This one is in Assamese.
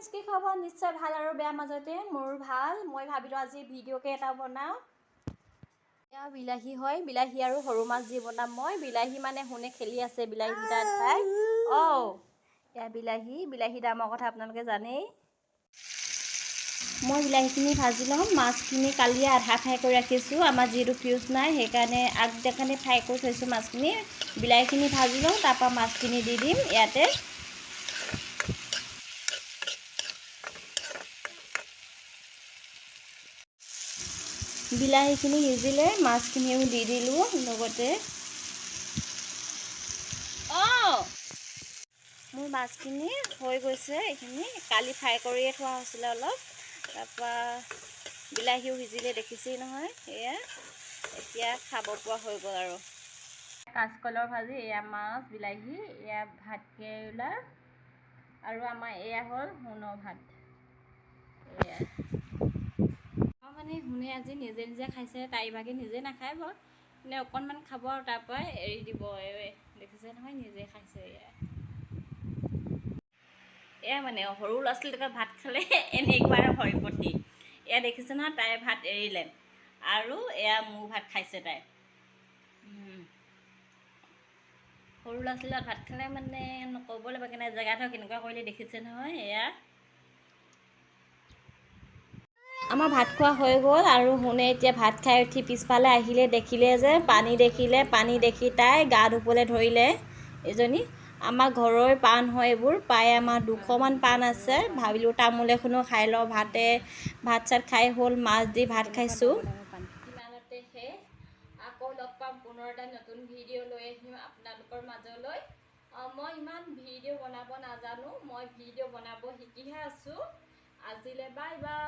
ফ্ৰেণ্ডছ, কি খবৰ? নিশ্চয় ভাল আৰু বেয়া মাজতে। মোৰ ভাল। মই ভাবিলোঁ আজি ভিডিঅ'কে এটা বনাওঁ। এয়া বিলাহী হয়, বিলাহী আৰু সৰু মাছ দি বনাম মই। বিলাহী মানে শুনে খেলি আছে বিলাহীকেইটা খাই। অঁ, এয়া বিলাহী। বিলাহী দামৰ কথা আপোনালোকে জানেই। মই বিলাহীখিনি ভাজি ল'ম। মাছখিনি কালিয়ে আধা ফ্ৰাই কৰি ৰাখিছোঁ। আমাৰ যিহেতু ফ্ৰিজ নাই, সেইকাৰণে আগদিনাখনি ফ্ৰাই কৰি থৈছোঁ মাছখিনি। বিলাহীখিনি ভাজি লওঁ, তাৰপৰা মাছখিনি দি দিম ইয়াতে। বিলাহীখিনি সিজিলে, মাছখিনিও দি দিলোঁ লগতে। অঁ, মোৰ মাছখিনি হৈ গৈছে। এইখিনি কালি ফ্ৰাই কৰিয়ে থোৱা হৈছিলে অলপ। তাৰপৰা বিলাহীও সিজিলে, দেখিছেই নহয়। এয়া এতিয়া খাব পৰা হৈ গ'ল। আৰু কাচকলৰ ভাজি, এয়া মাছ, বিলাহী, এয়া ভাত কেৰেলা আৰু আমাৰ এয়া হ'ল সোণৰ ভাত। এয়া মানে সোণে আজি নিজে নিজে খাইছে। তাইভাগে নিজে নাখায় বাৰু, মানে অকণমান খাব আৰু তাৰপৰা এৰি দিব। এই দেখিছে নহয়, নিজে খাইছে। এয়া এয়া মানে সৰু ল'ৰা ছোৱালী ভাত খালে এনেকুৱা হৰিপতি। এয়া দেখিছে নহয়, তাই ভাত এৰিলে আৰু এয়া মোৰ ভাত খাইছে তাই। সৰু ল'ৰা ছোৱালী ভাত খালে মানে ক'ব লাগিব কেনে জেগা ধৰক কেনেকুৱা কৰিলে, দেখিছে নহয়। এয়া আমাৰ ভাত খোৱা হৈ গ'ল আৰু সোণে এতিয়া ভাত খাই উঠি পিছফালে আহিলে, দেখিলে যে পানী, দেখিলে পানী দেখি তাই গা ধুবলৈ ধৰিলে। এজনী আমাৰ ঘৰৰ পাণ হয় এইবোৰ প্ৰায় আমাৰ 200মান পাণ আছে। ভাবিলোঁ তামোল এখনো খাই লওঁ। ভাতে ভাত চাত খাই হ'ল, মাছ দি ভাত খাইছোঁ। ইমানতে শেষ। আকৌ লগ পাম পুনৰ এটা নতুন ভিডিঅ' লৈ আহিম আপোনালোকৰ মাজলৈ। মই ইমান ভিডিঅ' বনাব নাজানো, মই ভিডিঅ' বনাব শিকিহে আছোঁ। আজিলৈ বাই বাই।